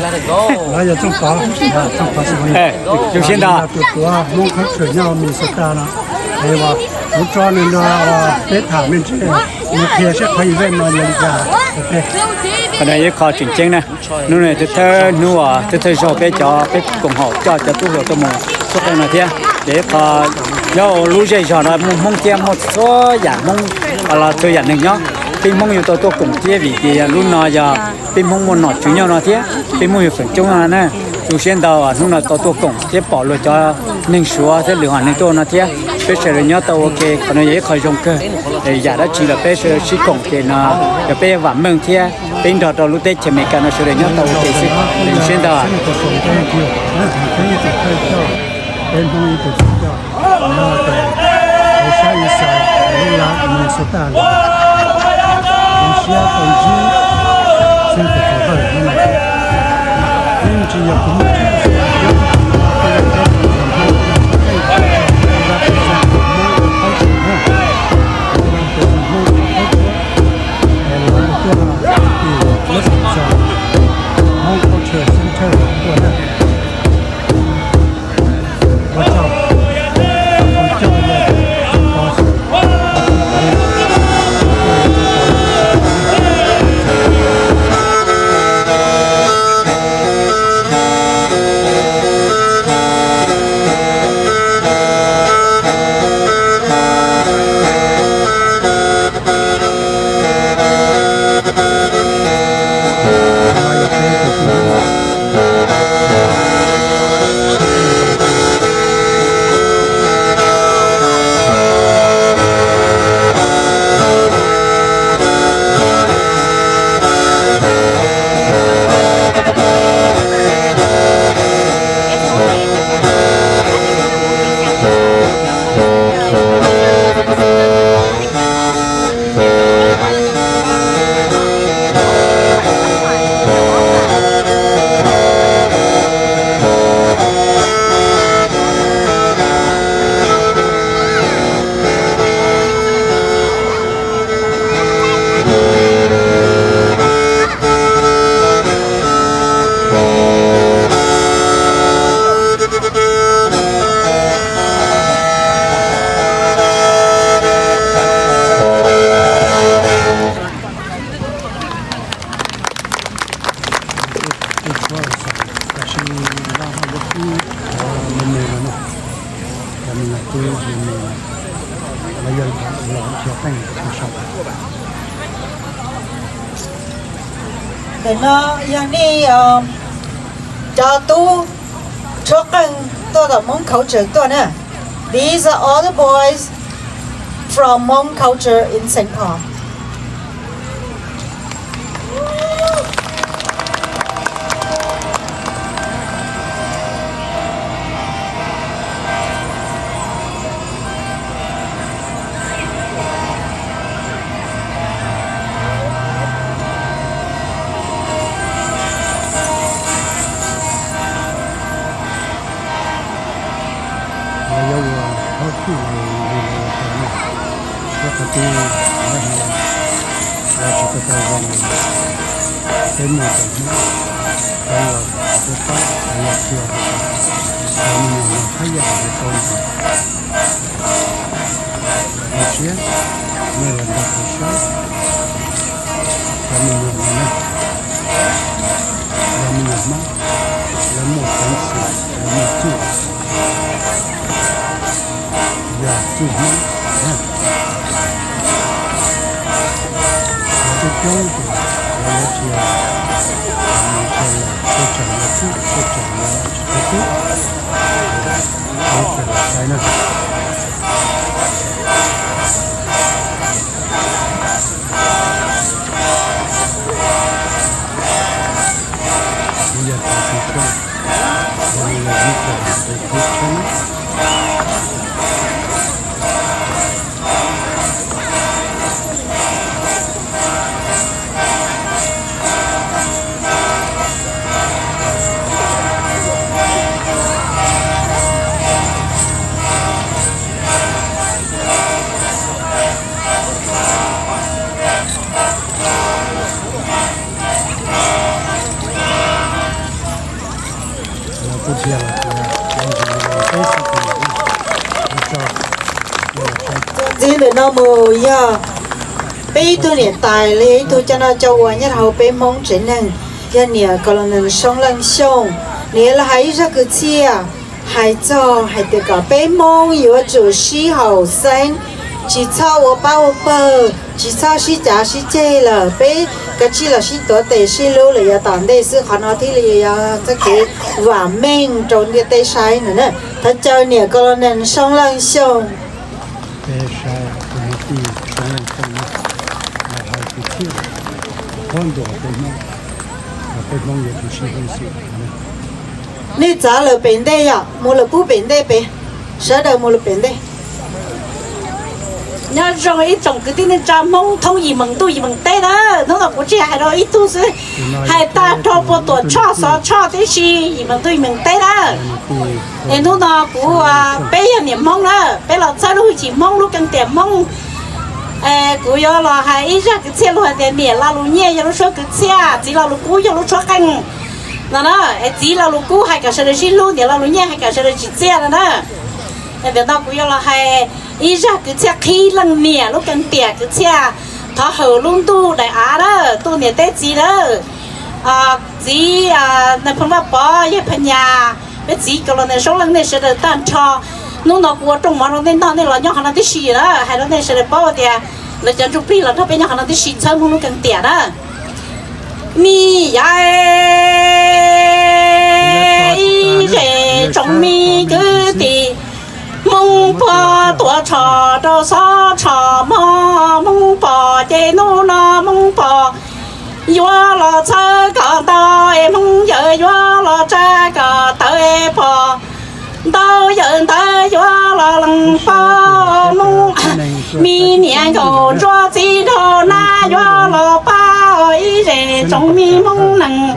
Los yog Txooj Pov, Txooj Pov, zoo siab ntau. Tus tuav Hmoob Culture nyob Minnesota no, es uas kuv tso nws nrog peb tham me ntsis, nws qhia seb qhov event no yog li cas rau peb. Qhov no yog ib qho tseem ceeb na. Hnub no yog thawj hnub uas thawj thawj zaug peb cov, peb koom haum coj cov tub hluas tuaj mus tshuab qeej no thiab. Ces ib qho nyob lub zej zog no muaj Hmoob thiab muaj txhua yam Hmoob los txhua yam neeg nyob. Peb Hmoob yuav tau tuaj koom thiab vim tias lub no yog peb Hmoob muaj nom tswv nyob no thiab peb Hmoob yuav feem coob no na. Zoo siab ntau hnub no tau tuaj koom thiab pom luag cov neeg Suav thiab lwm hom neeg tuaj no thiab. Peb sawv daws nyob tau ua ke, qhov no yog ib qho zoo kawg. Yam dab tsi los peb sawv daws sib koom ces no yog peb vam meej thiab peb nrog rau lub teb chaws Amelikas no sawv daws nyob tau ua ke xwb. Zoo siab ntau. Sab Eastside, lub lab Minnesota, zoo siab tau ntsib xeeb tus tau lawm no. Ib ntsis yog kuv muaj tsis Hmoob Culture Center tuaj na. Tab sis lab haj yog ib qho me me no na, cov me nyuam tub me me no, lawv yog los nrhiav qeej tag saud. Ntawm no yog nej cov tub tshuab qeej tuaj tom Hmoob Culture tuaj na. These are all the boys from Hmong Culture in Saint Paul. Lawv yuav ua thaub twj li lawv ua tau na, thiab qhov twg lawv hais los tsis tau tau zoo li peb muaj cov Hmoob, cov uas peb pab cov yam txiag rau cov me nyuam no haj yam yuav tau ntxiv. Zoo siab nej los nrog kuv saib cov me nyuam no na, cov me nyuam Hmoob, lawv muaj peev xwm, lawv muaj txuj, yog txuj Hmoob na. Coob coob ces lawv yuav tsis, tsis los, tej tseem los txhub, tej tseem los tsis tau txhub, lawv tseem los saib na. Kuv yog tus tsis tshua, yog li yog ib co tus tub tshab. Txij ntawm no mus yog peb ib tug niam tais los yog ib tug coj noj coj ua nyob rau hauv peb Hmoob tsev neeg, yog niam Colonel Soob Leej Xyooj. Nws los hais ib zaj kwv txhiaj hais txog hais tias kom peb Hmoob yuav tsum sib haum xeeb, tsis txhob ua pab ua pawg, tsis txhob sib cav sib ceg lawm, peb kav tsij los sib tuav tes sib hlub lawm yav tom ntej xwb. Qhov no thiaj li yog txoj kev vam meej rau ntiaj teb saib no na. Thov caw niam Colonel Soob Leej Xyooj. Nej txav lawm pem ntej yom, mus lawm pub pem ntej pem, sawv daws mus lawm pem ntej. Nyob zoo ib tsoom kwv tij neej tsa Hmoob thoob yim meem ntuj yim meem teb na. Hnub no kuv tsis hais rau ib tug xwb, hais tag nrho puag Tuam Tshoj Xov Tshoj tib si, yim meem ntuj yim meem teb na. Es hnub no kuv, peb yog niam Hmoob na, peb los txhawb lub hwj chim Hmoob, lub keeb tiam Hmoob. Kuv yuav los hais ib zaj kwv txhiaj lus hais tias niam Lo Lus Nyiaj yog lub suab kwv txhiaj, txiv Lo Lus Kub yog lub suab qeej no na. Es txiv Lo Lus Kub hais kom sawv daws sib hlub, niam Lo Lus Nyiaj hais kom sawv daws tsim txiaj no na. Ntawm no kuv yuav los hais ib zaj kwv txhiaj qhib leej niam lub keeb tiam kwv txhiaj thov hawm lub ntuj daim av na, tuaj niam teb txiv na. Txiv Nais Phoo Vaj Pov, yawg Pha Nyas, peb txiv Colonel Soob Leej, nej sawv daws tag nrho. Hnub no kuv ua rooj mov rau nej noj, nej los nyob qhov no tib si na, hais rau nej sawv daws paub tias lawv cov ntsuj plig los nrog peb nyob qhov no tib si txhawb Hmoob lub keeb tiam na. Mi yav ib zes tsoom mi kwv tij, Hmoob pog tuav tsho rau xob tsho mog, Hmoob pog ces hnub no Hmoob pog yuav los txhawb kom ntau, es Hmoob yawg yuav los tsa kom tawv, es pog ntau yawg ntawd yuav los lees paub Hmoob. Mi niam nkaus ntsuag txiv nraug nab yuav los pab ib zes tsoom mi Hmoob nees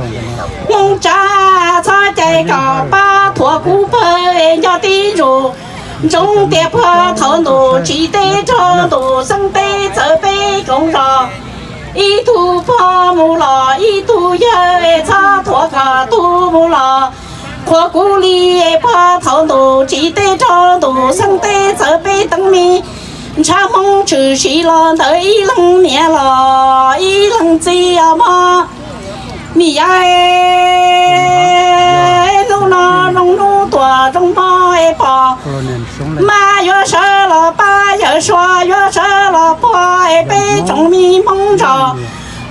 Hmoob tsav, txhob cai kom pab thuav kub pawg es nco tib ntsus. Ntsoov tias pog thaum ntus tsim teb raug ntus xeeb teb txawv peb koom zos. Ib tug pog mus los ib tug yawg es txhob thuav kom tug mus los. Qhuas kuv li es pog thaum ntus tsim teb raug ntus xeeb teb txawv peb teeb mi. Ntshav Hmoob tshwm sim los ntawm ib leeg niam los ib leeg txiv os mog. Mi yav hnub no zoo hnub tuaj zoo hmo es pog mas yuav sawv los pab yawg suav yuav sawv los puag es peb tsoom mi Hmoob ntsog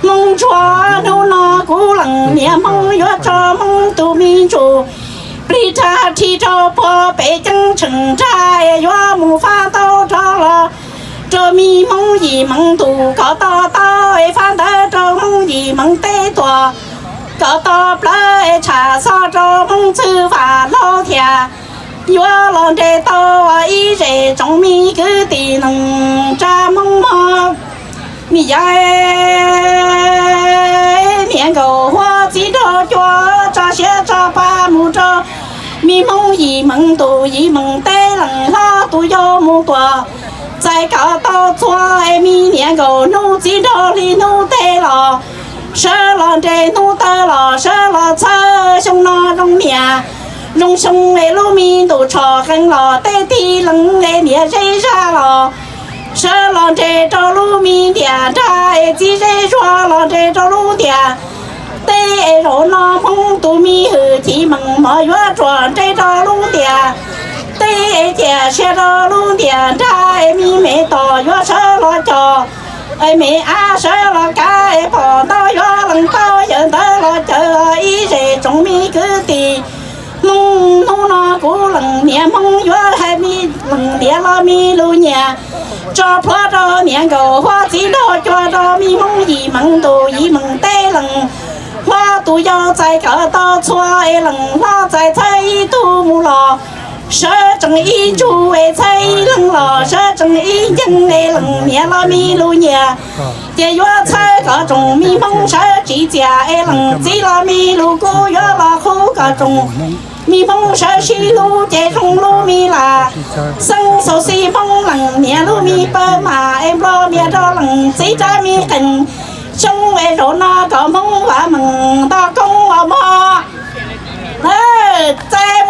Hmoob ntsuag. Hnub no kuv leej niam Hmoob yuav tso Hmoob tus me ntsus plig rag rhi rau puag pem ceeb tsheej nrag es yuav mus fab ntaub rog los rau mi Hmoob yim meej ntus kom to taub es fab ntawv rau Hmoob yim meej teb tuaj kom to plawv es tsham xoj rau Hmoob txwj vam laug thiaj yuav los nres tau ib zes tsoom mi kwv tij neej tsa Hmoob mog. Mi yav niam nkaus huab txiv nraug cua tso siab tso pa mus rau mi Hmoob yim meej ntus yim meej teb leej hlob tus yau mus tuaj txais kom tau txhua es mi niam nkaus hnub txiv nraug hli hnub teb los sawv los nres hnub tawv los sawv los txhawb xyoo no zoo niam zoo xyoo es lub me ntus tsho qee los tej tib leeg es niam zeb zaj los sawv los nres rau lub me ntiam nrag es txiv zeb zuag los nres rau lub ntiam teb es zaum no Hmoob tus me hwm chiv meej mov yuav ruam nres rau lub ntiam teb es ciam sia rau lub ntiam nrag es me me tos yuav sawv los cog es me ab sawv los kav es pom ntau yuav lees tau yawm ntawd los cawm ib zes tsoom me kwv tij Hmoob. Hnub no kuv leej niam Hmoob yuav hais me leej niam los me lus nyiam tso plhuav rau niam nkaus huab txiv nraug cua rau me Hmoob yim meej ntus yim meej teb leej hlob tus yau txais kom tau txhua es leej hlob txais txhawb ib tug mus los sawv tsees ib ntsug es txhawb ib leeg los sawv tsees ib nceeg es leej niam los me lus nyiam ces yuav txhawb kom tsoom me Hmoob sawv tsim txiaj es leej txiv los me lus kub yuav los qhub kom tsoom me Hmoob sawv sib hlub ces zoo lub me lam xeeb xaus xij Hmoob leej niam lub me pawg mas es nplog mias rau leej txiv rab me qees xyoo es zaum no kom Hmoob vam meej nto koob os mog. Txais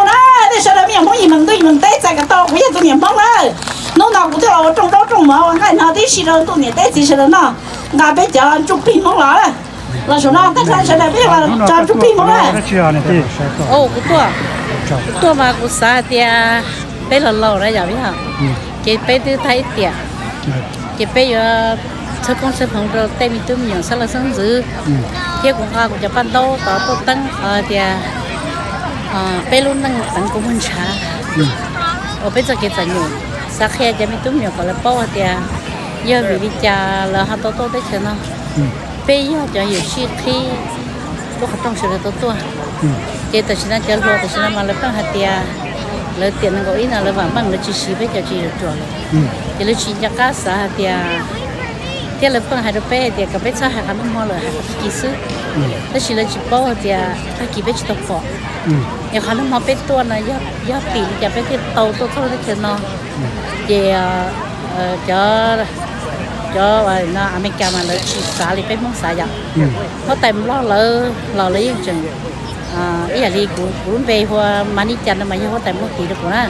Neeg teb txais kom tau, kuv yog tus niam Hmoob na. Hnub no kuv thiaj los ua rooj zaub rooj mov ua nqaij no tib si rau tus niam teb txiv sawv daws noj. Nqa peb cov ntsuj plig Hmoob los, los saum no tag nrho sawv daws peb los tso ntsuj plig Hmoob na. Kuv tuaj, kuv tuaj mas kuv xav hais tias peb los laus na yom, ces peb twb tag ib tiam, ces peb yuav txhawb koob txhawb hmoov rau tej me tub me nyuam xab laj xeeb ntxwv, thiab kuv nqa kuv cov paj ntaub tod tuaj teeb qhov tias peb lub neej teev kuv muag ntshav uas peb txoj kev txom nyem, xav qhia cov me tub me nyuam kom lawv paub hais tias yog vim li cas lawv ho tau tuaj teb chaws no. Peb yog cov yuam sij qhib lub qhov rooj sawv daws tau tuaj. Ces tam sim no cov hluas tam sim no mas lawv pheej hais tias lawv tiam nees nkaum ib no lawv vam meej lawv tsis siv peb cov tsis ruam ruam lawm. Ces lawv tsis nco qab xav hais tias, thiab lawv pheej hais rau peb hais tias kom peb txhob hais qhov noj hmo lawm, hais qhov tag kis xwb. Tab sis lawv tsis paub hais tias tag kis peb tsis tau pom. Es qhov noj hmo peb tuaj no yog tim li cas peb thiaj tau tuaj txog lub teb chaws no. Ces cov, cov Amelikas mas lawv tsis xav li peb Hmoob xav yom. Huab tais Nplog lawv los lawv yeej tseem, ib yam li kuv, kuv lub npe hu ua Mas Nij Cas no mas yog huab tais Nplog tis rau kuv na.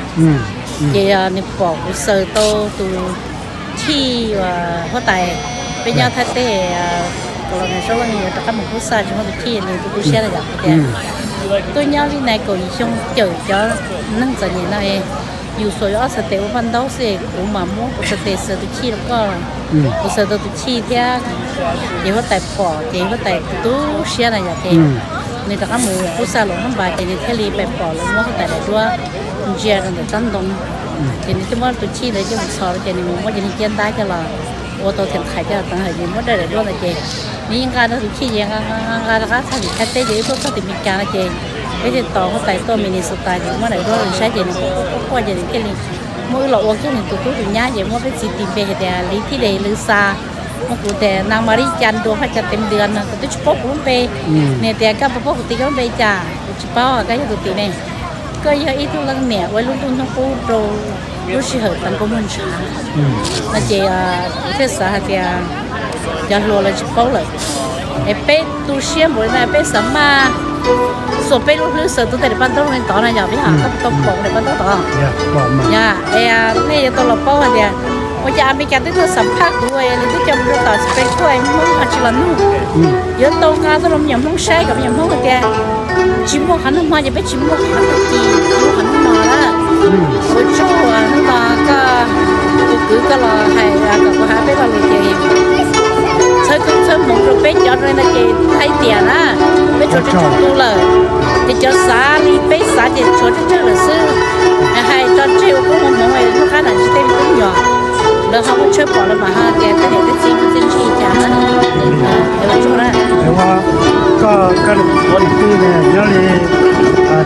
Ces nws pom kuv xaws tau tus chij uas huab tais, peb nyob Thaib teb, Colonel Saub Leej yuav rov qab mus Phub Xaj tsis muaj tus chij, nws tu tu siab na yom tias, tuaj nyob li nees nkaum yim xyoo cawm cov neeg txom nyem no, yus xuas yuav ob txhais tes ua paj ntaub xwb, kuv mas muab kuv txhais tes xaws tus chij rau koj. Kuv xaws tau tus chij thiab, ces huab tais pom ces huab tais tu siab na yom ces nws rov qab mus Phub Xaj los hnub npas ces nws thiaj li pais pom lawv muab huab tais daim duab ntsia rau ntawm tsob ntoo. Ces nws thiaj muab tus chij ntawd coj mus txhos ces nws mus muab cov niag ciab ntab coj los ua tau thiam qhais coj los teev hawm ces muab daim duab ntawd ces nws yeej nqa tau tus chij ces nqa nqa rov qab txog tim Thaib teb ces wb tuaj txog tim Meskas no ces peb thiaj tos huab tais tuaj Minnesota ces muab daim duab saib ces nws quaj quaj ces nws thiaj li muab wb los ua kiag nws tus tub tus nyab ces muab peb txiv tis npe hais tias Liv Thib Des Lwv Xa, muab kuv tias Nas Mas Li Cas Nruas Phaj Cas Teev Ntws no, kuv twb tsis paub kuv lub npe. Nws tias koj puas paub kuv tis koj lub npe cas? Kuv tsis paub, koj yog tus tim ne. Koj yog ib tug leej niam ua ib lub ntuj hnub qub rau lub sij hawm teev kuv muag ntshav no ces kuv thiaj xav hais tias cov hluas lawv tsis paub lawm es peb tu siab npaum li no peb xav maj xuas peb lub hlwb xaws tus ntawm daim paj ntaub li tod no yog peb ho tau pom daim paj ntaub tod. Nej yuav tau los paub hais tias ua cas Amelikas twb tuaj xam phaj kuv, nws twb coj mus rau tom Supreme Court Hmoob ho tsis los nug. Yuav tau nqa tuaj rau me nyuam Hmoob saib kom me nyuam Hmoob hais tias tsis muaj qhov noj hmo ces peb tsis muaj qhov tag kis, tsis muaj qhov noj hmo na. Ua tsaug hnub no koj, kuv kwv koj los hais kom kuv hais peb lo lus ces txhawb koob txhawb hmoov rau peb cov no ces thaij tias na, peb tshuav tsawg tsawg tus lawm, ces cov xav li peb xav ces tshuav tsawg tsawg lawm xwb. Hais tso tseg ua koob ua hmoov lub qab nram ntsis tej me tub me nyuam, lawv ho muaj tshawb pom los mas ho tias tej niam tej txiv muaj txiaj ntsig cas na. Koj, koj niam tij ne nyob li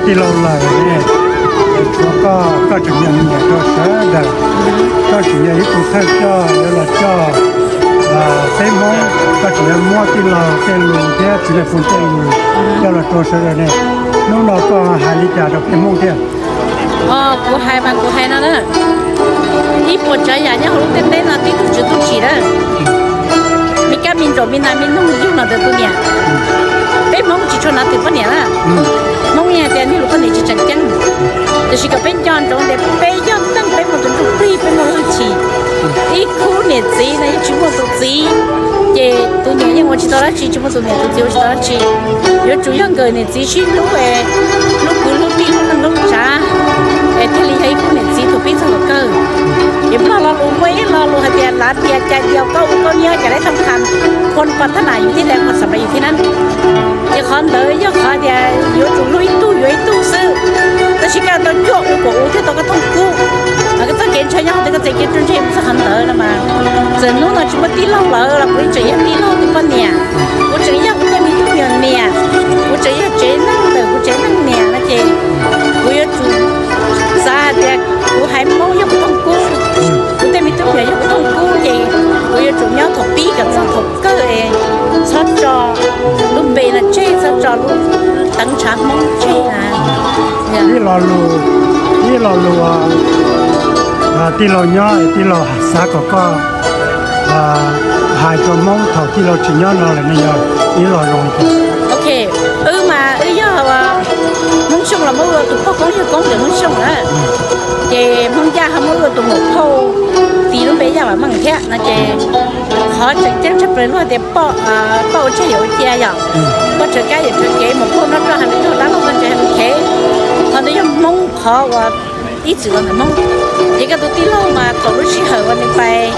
tij laug lawm ne, tshuav koj, koj tseem yog me nyuam rau sawv daws, koj tseem yog ib tug thawj coj yuav los coj peb Hmoob, koj tseem yuav muab tij laug tej lus thiab txiv Nais Phoo tej lus coj los rau sawv daws ne. Hnub no koj hais li cas rau peb Hmoob thiab? Kuv hais mas kuv hais no na, ib puas tsav yam nyob hauv lub ntiaj teb no tib tug tswv tub tsim na, me kab me ntsaum me nas me noog yug los ntawm tus niam. Peb Hmoob tsis tshua hnav twm poj niam na. Hmoob yeej hais tias niag hluas poj niam tsis tseem ceeb. Tiam sis kom peb nco ntsoov tias peb yog neeg peb muaj tus ntsuj plig peb muaj hwj chim. Ib khub niam txiv no yog tsis muaj tus txiv, ces tus niam yeej ua tsis tau dab tsi, tsis muaj tus niam tus txiv ua tsis tau dab tsi. Yuav tsum yog nkawd niam txiv sib hlub es hlub kwv hlub tij hlub neej hlub tsav es thiaj li yog ib khub niam txiv thaum pib txog thaum kawg. Ces Nplog lo lus muaj ib lo lus hais tias lav tias cais tias koj ua koj nyob cas lab thaj khas, khuas pas thab nam yus thiab dais khuas xam pas yus thiab na. Ces qhov ntawd yog qhov tias yuav tsum hlub ib tug yuav ib tug xwb. Tab sis koj tau cuaj ua kom ua thiaj tau koj thooj kub. Koj txoj kev ntshaw nyob hauv koj txoj kev ruaj ntseg mus txog qhov ntawd no mas, txawm hnub no tsis muaj tij laug lawm los kuv yeej tseem yog tij laug tus poj niam, kuv tseem yog kuv tej me tub me nyuam niam, kuv tseem yog tsev neeg ntawm kuv tsev neeg niam no ces kuv yuav tsum xav hais tias kuv haiv Hmoob yog kuv thooj kub, kuv tej me tub me nyuam yog kuv thooj kub ces kuv yuav tsum nyob thaum pib kom txog thaum kawg es txhob tso lub npe no tseg, txhob tso lub teev ntshav Hmoob tseg na. Ib lo lus, ib lo lus tij laug nyob tij laug xav kom koj hais rau Hmoob thaum tij laug tsis nyob no lawm ne yog ib lo lus. Ok, wb mas wb yog Hmoob Xyooj los muab ua tus pog koob yawg koob ntawm Hmoob Xyooj na. Muam phauj tis lub npe Yaj Vam Meej thiab no ces qhov tseem ceeb tshaj plaws luag tias poj, poj ua tsiaj yawm ua cia yom. Poj rhawv kab yawm rhawv kev, muam phauj noj roj hais lus yog dab laug, poj ntses hais lus khev. Qhov ntawd yog Hmoob qhov uas ib txwm los ntawm Hmoob. Ces koj tus tij laug mas thaum lub sij hawm uas nws pais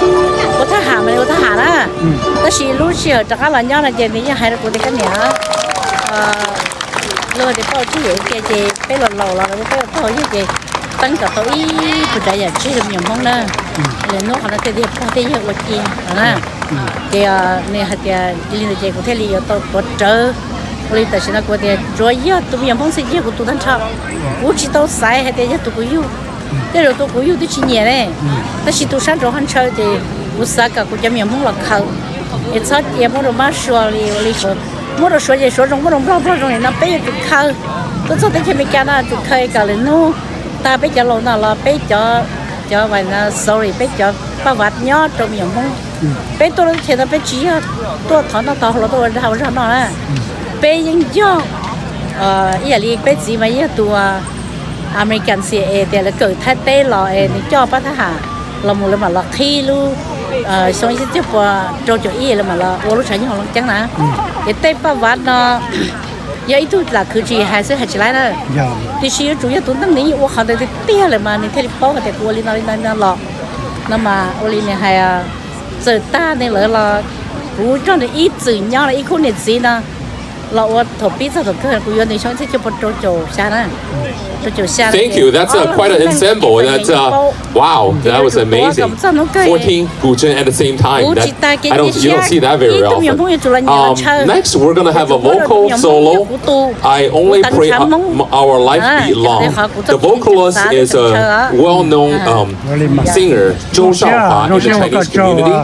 ua thab ham mas nws ua thab ham na, tab sis lub sij hawm rov qab los nyob no ces nws yeej hais rau kuv tias koj niam, luag tias poj ua tsiaj yawm ua cia ces peb los laus los peb ua pog ua yawg ces teeb kom tau ib puas tsav yam tsib rau me nyuam Hmoob na. Lawv hnub qhov no thiaj tias pog thiaj yawg ua cia no na. Ces nws hais tias li ntawd ces kuv thiaj li yuav tau tuav rawv. Ua li tam sim no kuv tias tsuav yog tus me nyuam Hmoob xwb yog kuv tus tag nrho. Kuv tsis tau xaiv hais tias yog tus kuv yug, tej zaum tus kuv yug twb tsis nyiam ne, tab sis tus sab nraud ho ntshaw ces kuv xav kom kuv cov me nyuam Hmoob los khaws es txhob cia muab rau mab sua li ua li. Muab rau Suav ces Suav zoo, muab rau Nplog, Nplog zoo li no peb yuav tsum khaws. Tuaj txog teb chaws Amelikas no tsum khaws kom lwm hnub tag peb cov laus no los peb cov, cov va xau li peb cov paj vav nyob rau me nyuam Hmoob. Peb tuaj lub teb chaws no peb tsis yog tuaj thov noj thov haus los tuaj ua dag ua zog noj na. Peb yeej yog ib yam li peb txiv mas yog tus American C I A tias lawv kawm Thaib teb los es nws coj pab thab ham los mus lawv mam los qhib lub xyoo ib txhiab cuaj pua rau caum ib lawv mam los ua lub tshav nyoog loo ceeb na. Ces tej paj vav no yog ib tug lam khwv tsis hais xwb hais tsis laib na, tiam sis yuav tsum yog tus neeg nws yeej ua qhov ntawd tiag tiag lawm mas nws thiaj li paub hais tias kuv ua li no li no li no los no mas ua li nws hais, txawm tag nws lawv los kuv nrog nws ib txwm nyob los ib khub niam txiv no los ua thaum pib txog thaum kawg kuv yuav nws xyoo ib txhiab cuaj pua rau caum xya na. Rau caum xya. Thank you. That's uh, quite an ensemble. That's uh, wow. That was amazing. Fourteen Guzhen at the same time. That I don't, you don't see that very often. Um, next, we're gonna have a vocal solo. I only pray uh, m- our life be long. The vocalist is a well-known um, singer, Zhou Shaohua, in the Chinese community,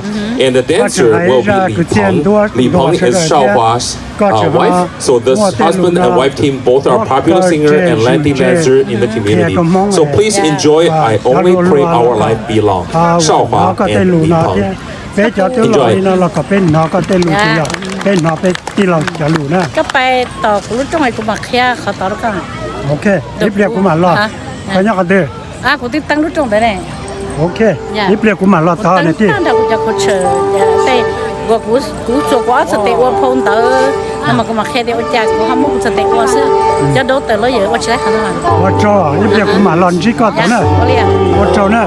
and the dancer will be Li Peng. Li Peng is Shaohua's uh, wife. So this husband and wife team both are popular singer and Latin dancer in the community. So please enjoy I Only Pray Our Life Be Long, Shaohua and Li Peng. Peb cov twb los li no los kom peb hnov koj tej lus, yog peb hnov peb tij laug cov lus na. Koj pais tom kuv lub rooj kuv mam qhia qhov tod rau koj. Ok, ib pliag kuv mam los. Koj nyob qhov twg? Kuv twb teeb lub rooj ntawd ne. Ok, ib pliag kuv mam los tod ne tij. Nrog kuv cov khaub tshawm tej, kuv txuas kuv ob txhais tes ua phau ntawv no mas kuv mam qhia tias ua cas kuv ho muab kuv txhais tes ua xwb. Cov dau tawm los yawm ua tsis laib qhov no. Ua tsaug, ib pliag kuv mam los ntsib koj tod na. Ua tsaug na.